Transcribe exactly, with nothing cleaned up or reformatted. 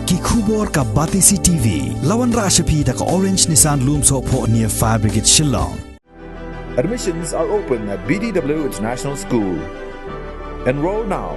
Ki khubor ka Batesi T V. La wanrah sha phi da ka Orange Nissan Lumsohphoh near Fire Brigade Shillong. Admissions are open at B D W International School. Enroll now.